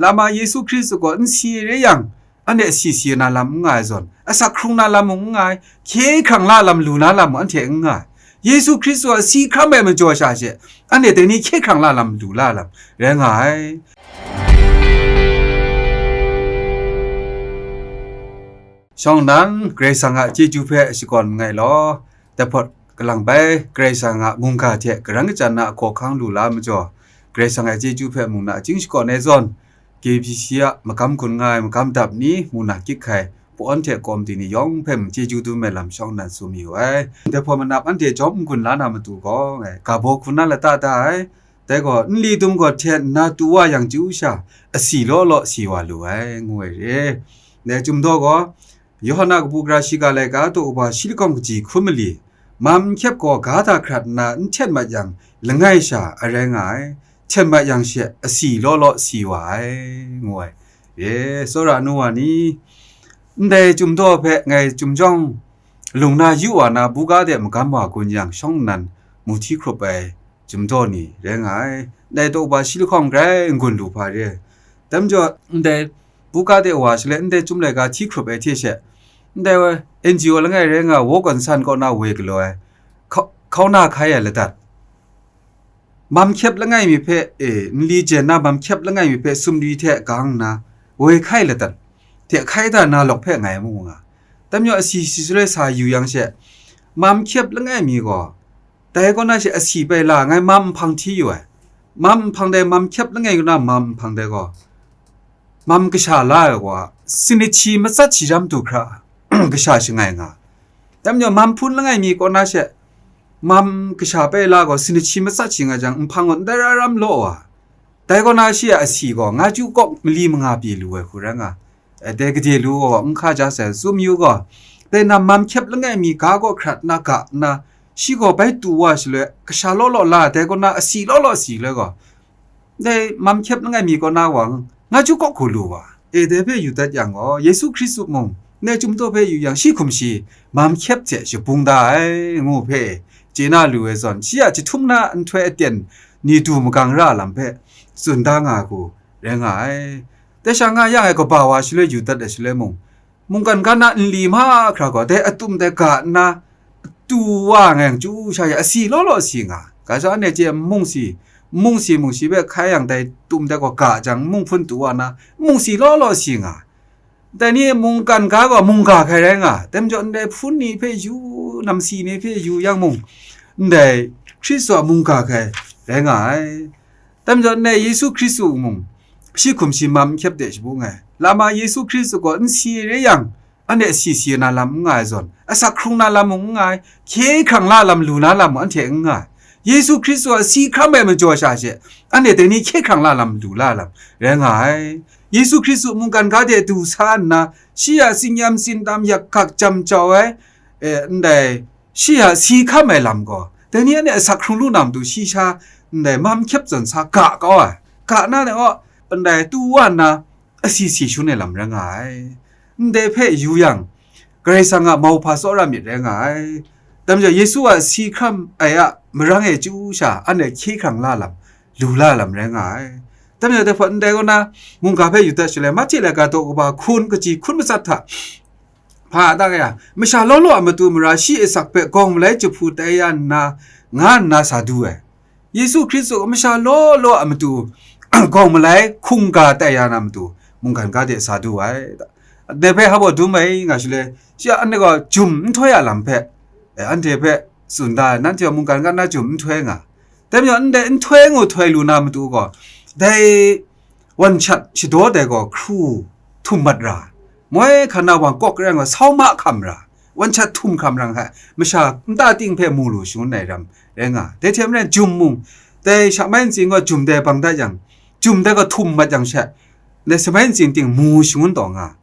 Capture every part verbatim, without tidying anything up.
Lama Yesu Hkristu gaw n si re yang, anhte si si na lam n nga ai zawn, asak hkrung na lam mung n nga ai, hkye hkrang la lam lu na lam mung anhte n nga ai. Yesu Hkristu a si hkram ai majaw sha she, anhte dai ni hkye hkrang la lam lu la lam rai nga ai. Shawng nnan, Karai Kasang a chyeju hpe shakawn nngai law, dai hpawt kalang bai, Karai Kasang a mungga hte karan kachyan na a hkawhkang lu la majaw, Karai Kasang a chyeju hpe mung na achyin shakawn ai zawn, K B C a magam gun nga ai magam dap ni, mung na kyit hkai, pawn hte kawmti ni yawng hpe mung chyeju dum ai lam shawng nnan tsun mayu ai. Dai hpawt manap anhte jawm n-gun la na matu gaw, ngai, ga baw hku na lata da ai. Dai gaw, nli dum gaw hte nna tu wa yang chyu sha, asi law law si wa lu ai, ngu ai re. Dai Chyum Daw gaw, Yawhan a kabu gara shiga laika daw kaba shi lahkawng kaji hkun mali, mam n hkyep gaw ga hta hkrat nna n hten mat yang, langai sha a rai nga ai, hten mat yang she asi law law si wa ai, ngu ai. E, tsawra nu wa ni, ndai Chyum Daw hpe ngai chyum jawng, lung na yu wa na, buga de magam wa gun yang shawng nnan mu hti hkrup ai Chyum Daw ni rai nga ai. Ndai daw kaba shi lahkawng grai n-gun lu hpa re ai. Dai majaw, ndai buga de wa shaloi ndai Chyum laika hti hkrup ai hte she, ndai N G O langai rai nga, Walk on Sun kaw na woi galaw ai, hkau-, hkauna hkai ai ladat, mam hkyep langai mi hpe, e, nli jen na mam hkyep langai mi hpe sumri hte gang nna, woi hkai ladat, hte hkai da na lawk hpe ngai mu nga. Dai majaw, asi si shaloi sa yu yang she, mam hkyep langai mi gaw, dai kaw na she asi bai la ngai mam nhpang hti yu ai. Mam nhpang dai, mam hkyep langai kaw na mam nhpang dai gaw, mam kasha la ai wa, sinahti matsat shi jam du hkra, kasha shangai nga. Dai majaw, mam hpun langai mi kaw na she, mam kasha bai la gaw, sinahti matsat shi nga jang, nhpang gaw ndai ra ram law wa. Dai kaw na shi a asi gaw, nga chyu kawk mali manga pyi lu ai hku rai nga. E, dai gade lu gaw, n hka ja sai, tsun yu gaw, dai na mam hkyep langai mi ga gaw hkrat na ga nna, shi gaw bai tu wa shaloi, kasha law law la, dai kaw na asi law law si loi gaw, dai mam hkyep langai mi kaw na wa, nga chyu kawk hku lu wa. E, dai hpe yu dat yang gaw, Yesu Hkristu mung, ndai Chyum Daw hpe yu yang, shi hkum shi, mam hkyep hte shabung da ai, ngu hpe, chye na lu ai zawn, shi a jahtum na nhtoi aten ni du magang ra lam hpe, tsun da nga hku, rai nga ai. Dai sha nga yang e kaba wa shaloi yu dat ai shaloi mung, mungkan ga na nli mahkra gaw, dai atum dai ga nna, tu wa nga yang chyu sha ya, asi law law si nga. Ga sha anhte chye mung si, mung si mung shi hpe hkai yang dai tum dai gaw ga jang, mung hpun tu wa na, mung si law law si nga. Dai ni mungkan ga gaw mungga hkai rai nga, dai majaw ndai hpun ni hpe yu, namsi ni hpe yu yang mung, ndai Hkristu a mungga hkai rai nga ai. Dai majaw ndai Yesu Hkristu mung, shi hkum shi mam n hkyep de shabung ai. Lama Yesu Hkristu gaw n si re yang, anhte si si na lam n nga ai zawn, asak hkrung na lam mung n nga ai, hkye hkrang la lam lu na lam mung anhte n nga ai. Yesu Hkristu a si hkram ai majaw sha she, anhte dai ni hkye hkrang la lam lu la lam rai nga ai. Yesu Hkristu mungkan ga de du sa nna, shi a tsinyam tsindam yak hkak jam jau ai, e, ndai shi a si hkam ai lam gaw, dai ni anhte asak hkrung lu na matu shi sha ndai mam hkyep zawn sa ga kau ai. Ga na de gaw, ndai tu wa nna, asi si shun ai lam rai nga ai. Ndai hpe yu yang, Karai Kasang a mauhpa tsawra myit rai nga ai. Dai majaw, Yesu a si hkram ai a marang e chyu sha, anhte hkye hkrang la lam, lu la lam rai nga ai. Dai majaw, dai hpawt ndai kaw na, mungga hpe yu dat shaloi, Mahte laika daw kaba hkun kaji hkun matsat hta, hpa da ya, masha law law a matu mara shi asak hpe gawng malai jahpu tai ya nna, nga nna sa du ai. Yesu Hkristu masha law law a matu gawng malai hkungga tai ya na matu mungkan ga de sa du ai. Dai hpe hpa baw dum ai nga shaloi, shi a, anhte gaw jum nhtoi a lam hpe, eh, anhte hpe tsun da ai, nanhte gaw mungkan ga na jum nhtoi nga. Dai majaw, ndai nhtoi ngu htoi lu na matu gaw, dai wan shat shadaw dai gaw hkru htum mat ra, moi hkan na wan kawk rai nga, sau ma hkam ra, wan shat htum hkam ra nga, masha nta ting hpe mu lu shangun ai ram rai nga. Dai hte maren jum mung, dai sha mai ntsing gaw jum dai bang dat yang, jum dai gaw htum mat yang she, dai sha mai ntsing ting mu shangun taw nga.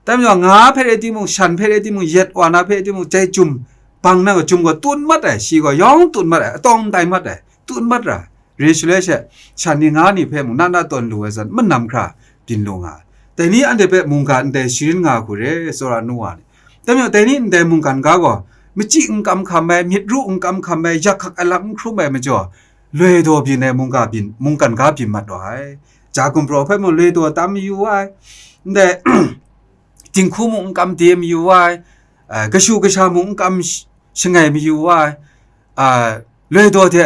Dai majaw, nga hpe rai timung, shan hpe rai timung, yet wa na hpe rai timung, dai jum bang na gaw jum gaw tun mat ai, shi gaw yawng tun mat ai, atawng tai mat ai, tun mat ra. Re shaloi she, shan ni nga ni hpe mung na na tawn lu ai zawn, manam hkra byin lu nga ai. Dai ni anhte hpe mungga ndai sharin nga hku re, tsawra nu wa ni. Dai majaw, dai ni ndai mungkan ga gaw, machyi n kam hkam ai, myit ru n kam hkam ai, yak hkak ai lam n hkrum ai majaw, loi daw byin ai mungga byin, mungkan ga byin mat wa ai. ja gumhpraw hpe mung loi daw tam mayu wa ai, ndai dinghku mung n kam de mayu wa ai, a, kashu kasha mung n kam sh- shangai mayu wa ai, a, loi daw hte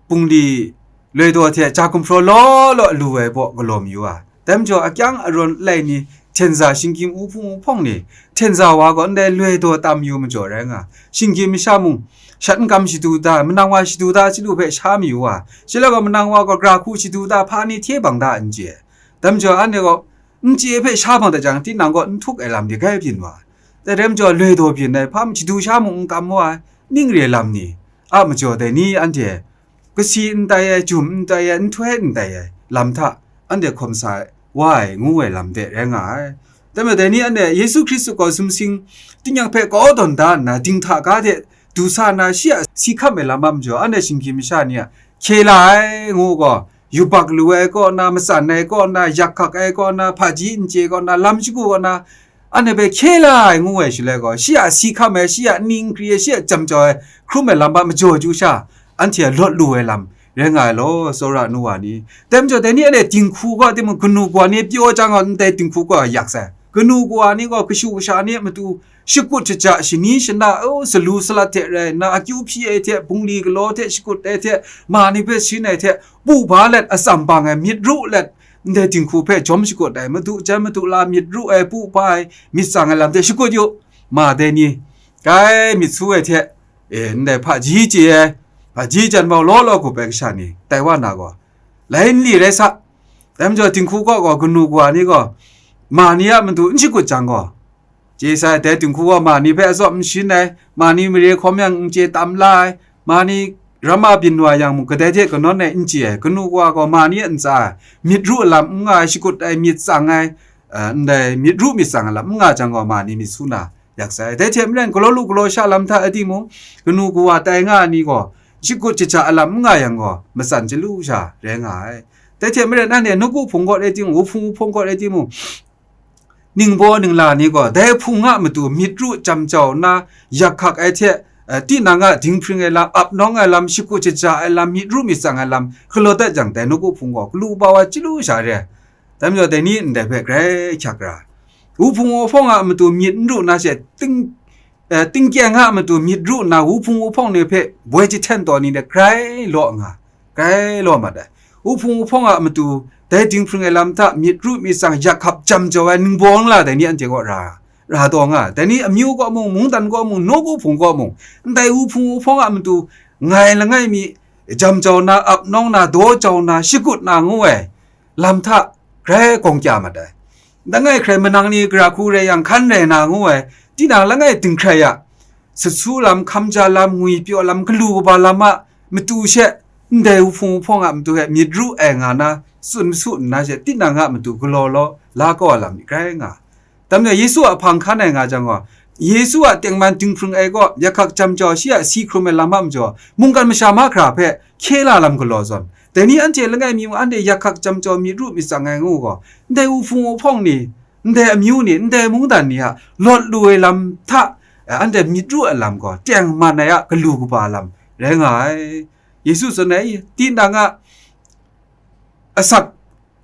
bungli, loi daw hte ja gumhpraw law law lu ai baw galaw mayu wa ai. Dai majaw akyang arawn alai ni, hten za shinggyim u hpung u hpawng ni, hten za wa gaw ndai loi daw tam mayu majaw rai nga, shinggyim masha mung, shat n kam shadu da, manang wa shadu da chyalu hpe sha mayu wa, shaloi gaw manang wa gaw gra hku shadu da, hpa ni hte bang da n chye. Dai majaw anhte gaw n chye hpe sha bang da jang, tinang gaw n htuk ai lam de grai byin wa. Dai rai majaw loi daw byin ai hpa shadu sha mung n kam wa ai, ning re lam ni a majaw dai ni anhte kasi n tai ai, jum n tai ai, nhtoi n tai ai lam hta anhte hkawm sa wa ai, ngu ai lam de rai nga ai. Dai majaw dai ni anhte Yesu Hkristu gaw sumsing tingnyang hpe kau dawn da nna, dinghta ga hte du sa na, shi a si hkam ai lam a majaw, anhte shinggyim masha ni a hkye la ai ngu gaw, yubak lu ai kaw na, matsan ai kaw na, yak hkak ai kaw na, hpaji n chye kaw na, lam shagu kaw na, anhte hpe hkye la ai ngu ai shaloi gaw, shi a si hkam ai, shi a ning kri ai, shi a jam jau ai, hkrum ai lam hpa majaw chyu sha, anhte a lawt lu ai lam rai nga ai law, tsawra nu wa ni. Dai majaw, dai ni anhte dinghku gaw, timung kanu kawa ni pyaw jang gaw, ndai dinghku gaw yak sai. Kanu kawa ni gaw kashu kasha ni a matu shakut shaja, shani shana, o, salu salat hte rai nna, akyu hpyi ai hte, bungli galaw hte, shakut ai hte, ma ni hpe shin ai hte, pu ba let, atsam bang ai, myit ru let, ndai dinghku hpe jawm shakut ai, madu jan madu la myit ru ai, pu ba ai, myit tsang ai lam hte shakut yu, ma dai ni, kai myit su ai hte, e, ndai hpaji chye ai, hpaji jan mau law law gup ai kasha ni, tai wa na gaw, lai n li rai sa. Dai majaw, dinghku kaw gaw, kanu kawa ni gaw, ma ni a matu n shakut jang gaw, chye sai, dai dinghku gaw ma ni hpe atsawm n shin ai, ma ni mare hkawm yang n chye tam la ai, ma ni ram a byin wa yang mung, kadai hte kanawn ai n chye ai, kanu kawa gaw ma ni a ntsa e myit ru lam n nga ai, shakut ai, myit tsang ai, eh, ndai myit ru myit tsang ai lam n nga jang gaw, ma ni myit su na yak sai. Dai hte maren, galaw lu galaw sha lam hta e timung, kanu kawa tai nga ai ni gaw, shakut shaja ai lam n nga yang gaw, matsan chyalu sha rai nga ai. Dai hte maren, anhte nawku hpung kaw rai timung, wuhpung wuhpawng kaw rai timung, ningbaw ningla ni gaw dai hpung a matu myit ru jam jau nna, yak hkak ai hte, eh, tinang a dinghpring ai lam, ap nawng ai lam, shakut shaja ai lam, myit ru myit tsang ai lam galaw dat jang, dai nawku hpung gaw galu kaba wa chyalu sha re ai. Dai majaw, dai ni ndai hpe grai hkyak ra. Wuhpung wuhpawng a matu myit n ru nna she, ting, eh, tingkyeng a matu myit ru nna, wuhpung wuhpawng ni hpe boi jahten taw ni de grai law nga, grai law mat ai. Wuhpung wuhpawng a matu dai dinghpring ai lam hta myit ru myit tsang yak hkap jam jau ai ningbaw ningla dai ni anhte kaw ra, ra taw nga ai. Dai ni amyu kaw mung, mungdan kaw mung, nawku hpung kaw mung, ndai wuhpung wuhpawng a matu ngai langai mi jam jau na, ap nawng na, daw jau na, shakut na ngu ai lam hta grai gawng kya mat ai. Langai hkrai manang ni gara hku rai yang hkan rai na ngu ai, tinang langai dinghkrai a, sut su lam, hkam ja lam, ngwipyaw lam, galu kaba lam a matu she, ndai wuhpung wuhpawng a matu e myit ru ai nga na, tsun masu nna she, tinang a matu galaw law la kau ai lam ni grai nga. Dai majaw, Yesu a hpang hkan ai nga jang gaw, Yesu a tengman dinghpring ai kaw, yak hkak jam jau, shi a si hkrum ai lam a majaw, mungkan masha mahkra hpe hkye la lam galaw zawn, dai ni anhte langai mi mung, anhte yak hkak jam jau, myit ru myit tsang ai ngu gaw, ndai wuhpung wuhpawng ni, ndai amyu ni, ndai mungdan ni a lawt lu ai lam hta, eh, anhte myit ru ai lam gaw, tengman ai a galu kaba lam rai nga ai. Yesu tsun ai, tinang a asak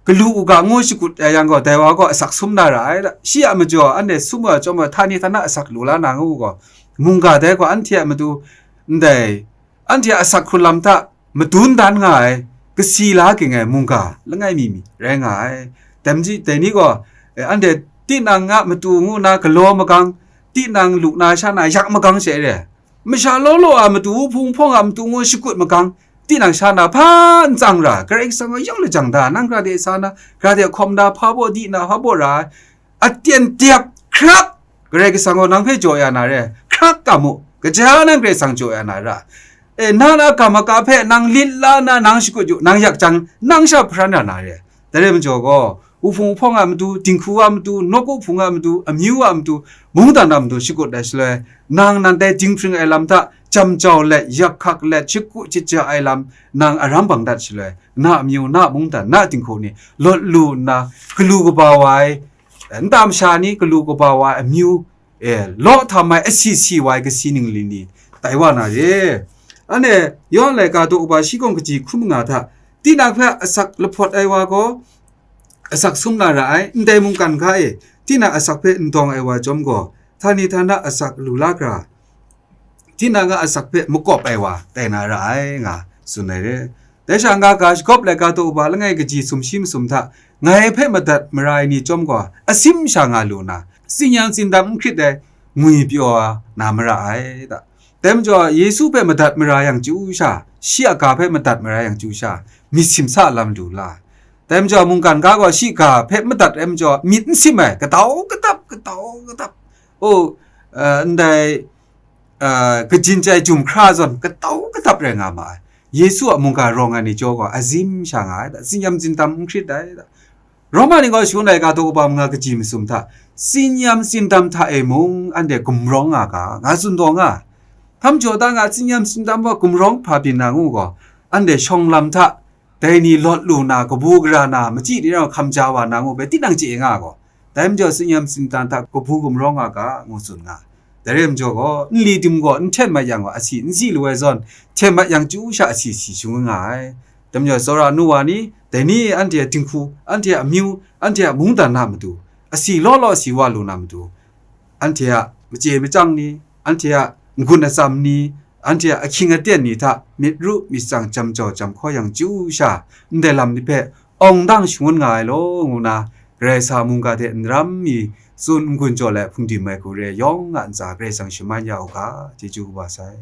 galu u ga ngu shakut ai yang gaw, dai wa gaw asak sum na ra ai. Shi a majaw anhte sum ai chyawm gaw, htani htana asak lu la na ngu gaw, mungga dai gaw anhte a matu ndai, anhte a asak hkrun lam hta madun dan nga ai, kasi la ging ai mungga langai mi mi rai nga ai. Dai majaw, dai ni gaw, eh, anhte tinang a matu ngu na galaw magang, tinang lu na sha na yak magang she re ai. Masha law law a matu, wuhpung hpawng a matu ngu shakut magang, tinang sha na hpa n tsang ra, Karai Kasang gaw yawng lajang da, nang hkra de sa na, hkra de hkawm da, hpa baw di na, hpa baw ra ai, aten tep hkrak, Karai Kasang gaw nang hpe jaw ya na re, hkrak kam u, kaja nang Karai Kasang jaw ya na ra, e, nang a kamaka hpe nang lit la na, nang shakut yu, nang yak jang, nang sha hparan ra na re. Dai rai majaw gaw, wuhpung wuhpawng a matu, dinghku a matu, nawku hpung a matu, amyu a matu, mungdan a matu shakut ai shaloi, nang nan dai dinghpring ai lam hta jam jau let, yak hkak let, shakut shaja ai lam nang aram bang dat shaloi, na amyu, na mungdan, na dinghku ni lawt lu nna, galu kaba wa ai, nta masha ni galu kaba wa ai amyu, e, law htam ai asi si wa ai kasi ningli ni tai wa na re. Anhte Yawhan laika daw kaba shi kawng kaji hkun manga hta, tinang hpe asak lahpawt ai wa gaw, asak sum na ra ai, ndai mungkan ga e, tinang asak hpe n dawng ai wa chyawm gaw, htani htana asak lu la hkra, tinang a asak hpe makawp ai wa tai na ra ai, nga tsun ai re. Dai sha nga ga shagawp laika daw uba langai kaji sumshi masum hta, ngai hpe madat mara ai ni chyawm gaw, asim sha nga lu na, tsin-yam tsindam n hkrit ai, ngwi pyaw na mara ai, da. Dai majaw, Yesu hpe madat mara yang chyu sha, shi a ga hpe madat mara yang chyu sha, myit simsa lam lu la. Dai majaw, mungkan ga gaw shi ga hpe madat ai majaw, myit n sim ai, katau katap, katau katap. O, uh, ndai, uh, kajin chyai jum hkra zawn, katau katap rai nga ma ai. Yesu a mungga rawng ai ni jaw gaw, azim sha nga ai, da, tsin-yam tsindam n hkrit ai, da. Roma ni gaw shangun ai ga daw kaba manga kaji masum hta, tsin-yam tsindam hta e mung anhte gumrawng nga ga, nga tsun taw nga. Htam jaw da nga, tsin-yam tsindam wa gumrawng hpa byin na ngu gaw, anhte shawng lam hta, dai ni lawt lu na, kabu gara na, machyi ni rau hkam ja wa na ngu hpe tinang chye nga gaw, dai majaw tsin-yam tsindam hta kabu gumrawng nga ga, ngu tsun nga. Dai re majaw gaw, nli dim gaw n hten mat yang gaw, asi n si lu ai zawn, hten mat yang chyu sha asi si shangun nga ai. Dai majaw, tsawra nu wa ni, dai ni anhte a dinghku, anhte a amyu, anhte a mungdan na matu, asi law law si wa lu na matu, anhte a machye machyang ni, anhte a n-gun atsam ni, anhte a ahkying aten ni hta myit ru myit tsang jam jaw jam hkaw yang chyu sha, ndai lam ni hpe awng dang shangun nga ai law, ngu na, Karai Kasang mungga hte n ram mi tsun n-gun jaw let hpung dim ai hku re yawng a ntsa Karai Kasang shaman ya u ga, chyeju kaba sai.